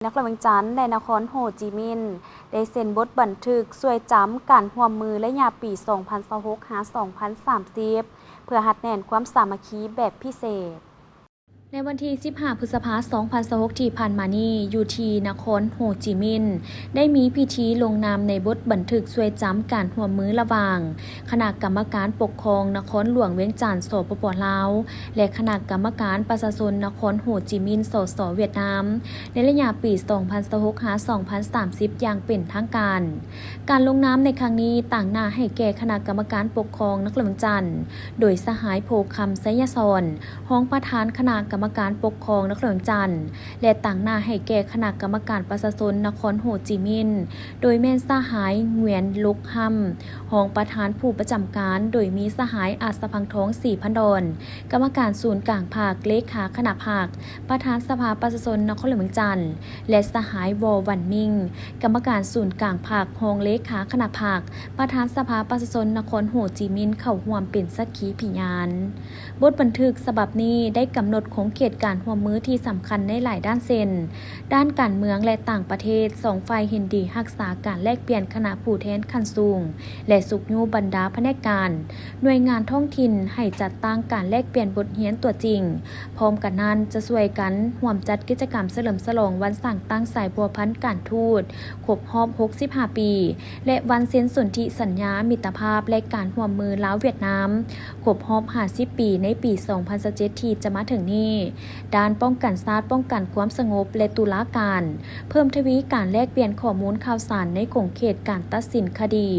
ນະຄອນຫຼວງວຽງຈັນ ແລະ ນະຄອນໂຮຈິມິນ ໄດ້ເຊັນບົດບັນທຶກຊ່ວຍຈຳການຮ່ວມມືໄລຍະປີສອງພັນຊາວຫົກຫາສອງພັນສາມສິບ ເພື່ອຮັດແໜ້ນຄວາມສາມັກຄີແບບພິເສດ. ໃນວັນທີສິບຫ້າ ພຶດສະພາ ສອງພັນຊາວຫົກ ທີ່ຜ່ານມານີ້, ຢູ່ທີ່ນະຄອນໂຮຈິມິນ ໄດ້ມີພິທີລົງນາມໃນບົດບັນທຶກຊ່ວຍຈຳການຮ່ວມມືລະຫວ່າງ ຄະນະກຳມະການປົກຄອງນະຄອນຫຼວງວຽງຈັນ ສປປ ລາວ ແລະ ຄະນະກຳມະການປະຊາຊົນນະຄອນໂຮຈິມິນ ສສ ຫວຽດນາມ ໃນໄລຍະປີສອງພັນຊາວຫົກຫາສອງພັນສາມສິບ ຢ່າງເປັນທາງການ. ການລົງນາມໃນຄັ້ງນີ້ ຕາງໜ້າໃຫ້ແກ່ຄະນະກຳມະການປົກຄອງນະຄອນຫຼວງວຽງຈັນ ໂດຍສະຫາຍ ໂພຄຳ ໄຊຍະສອນ ຮອງປະທານຄະນະກຳມະການປົກຄອງນະຄອນຫຼວງວຽງຈັນ ແລະ ຕາງໜ້າໃຫ້ແກ່ຄະນະກຳມະການປະຊາຊົນນະຄອນໂຮຈິມິນ ໂດຍແມ່ນສະຫາຍ ງວຽນ ລົກຮຳ ຮອງປະທານຜູ້ປະຈຳການ, ໂດຍມີສະຫາຍ ອາດສະພັງທອງ ສີພັນດອນ ກຳມະການສູນກາງພັກ, ເລຂາຄະນະພັກ, ປະທານສະພາປະຊາຊົນນະຄອນຫຼວງວຽງຈັນ ແລະ ສະຫາຍ ວໍ ວັນມິງ ກຳມະການສູນກາງພັກ, ຮອງເລຂາຄະນະພັກ, ປະທານສະພາປະຊາຊົນນະຄອນໂຮຈິມິນ ເຂົ້າຮ່ວມເປັນສັກຂີພິຍານ. ບົດບັນທຶກສະບັບນີ້ໄດ້ກຳນົດຂົງເຂດການຮ່ວມມືທີ່ສຳຄັນໃນຫຼາຍດ້ານເຊັ່ນ ດ້ານການເມືອງ ແລະ ຕ່າງປະເທດ, ສອງຝ່າຍເຫັນດີຮັກສາການແລກປ່ຽນຄະນະຜູ້ແທນຂັ້ນສູງ ແລະ ຊຸກຍູ້ບັນດາພະແນກການ, ໜ່ວຍງານທ້ອງຖິ່ນໃຫ້ຈັດຕັ້ງການແລກປ່ຽນບົດຮຽນຕົວຈິງ. ພ້ອມກັນນັ້ນ, ຈະຊ່ວຍກັນຮ່ວມຈັດກິດຈະກຳສະເຫຼີມສະຫຼອງວັນສ້າງຕັ້ງສາຍພົວພັນການທູດຄົບຮອບຫົກສິບຫ້າປີ ແລະ ວັນເຊັນສົນທິສັນຍາມິດຕະພາບ ແລະ ການຮ່ວມມືລາວ-ຫວຽດນາມ ຄົບຮອບຫ້າສິບປີ ໃນປີສອງພັນຊາວເຈັດ ທີ່ຈະມາເຖິງນີ້. ດ້ານປ້ອງກັນຊາດ, ປ້ອງກັນຄວາມສະຫງົບ ແລະ ຕຸລາການ, ເພີ່ມທະວີການແລກປ່ຽນຂໍ້ມູນຂ່າວສານໃນຂົງເຂດການຕັດສິນຄະດີ,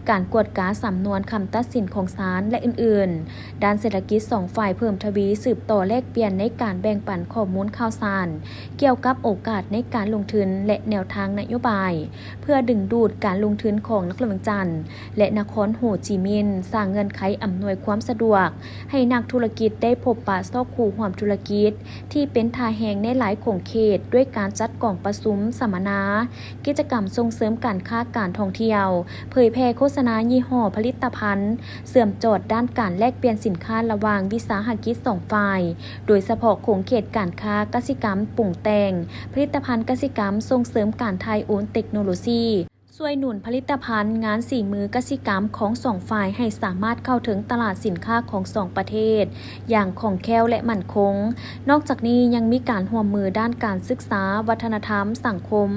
ການກວດກາສຳນວນຄຳຕັດສິນຂອງສານ ແລະ ອື່ນໆ. ດ້ານເສດຖະກິດ, ສອງຝ່າຍເພີ່ມທະວີສືບຕໍ່ແລກປ່ຽນໃນການແບ່ງປັນຂໍ້ມູນຂ່າວສານ ກ່ຽວກັບໂອກາດໃນການລົງທຶນ ແລະ ແນວທາງນະໂຍບາຍ ເພື່ອດຶງດູດການລົງທຶນຂອງນະຄອນຫຼວງວຽງຈັນ ແລະ ນະຄອນໂຮຈິມິນ, ສ້າງເງື່ອນໄຂອຳນວຍຄວາມສະດວກໃຫ້ນັກທຸລະກິດໄດ້ພົບປະຊອກຄູ່ຮ່ວມທຸລະກິດທີ່ເປັນທ່າແຮງໃນຫຼາຍຂົງເຂດ, ດ້ວຍການຈັດກອງປະຊຸມສຳມະນາ, ກິດຈະກຳສົ່ງເສີມການຄ້າການທ່ອງທ່ຽວ, ເຜີຍແຜ່ໂຄສະນາຍີ່ຫໍ້ຜະລິດຕະພັນ, ເຊື່ອມຈອດດ້ານການແລກປ່ຽນສິນຄ້າລະຫວ່າງວິສາຫະກິດສອງຝ່າຍ, ໂດຍສະເພາະຂົງເຂດການຄ້າກະສິກຳປຸງແຕ່ງ, ຜະລິດຕະພັນກະສິກຳ, ສົ່ງເສີມການຖ່າຍໂອນເຕັກໂນໂລຊີ, ຊ່ວຍໜູນຜະລິດຕະພັນງານສີມືກະສິກຳຂອງສອງຝ່າຍໃຫ້ສາມາດເຂົ້າເຖິງຕະຫຼາດສິນຄ້າຂອງສອງປະເທດຢ່າງຄ່ອງແຄ້ວ ແລະ ໝັ້ນຄົງ. ນອກຈາກນີ້ຍັງມີການຮ່ວມມືດ້ານການສຶກສາ, ວັດທະນະທຳ, ສັງຄົມ,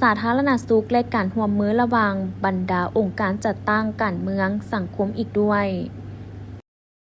ສາທາລະນະສຸກ ແລະ ການຮ່ວມມືລະຫວ່າງບັນດາອົງການຈັດຕັ້ງການເມືອງ, ສັງຄົມອີກດ້ວຍ.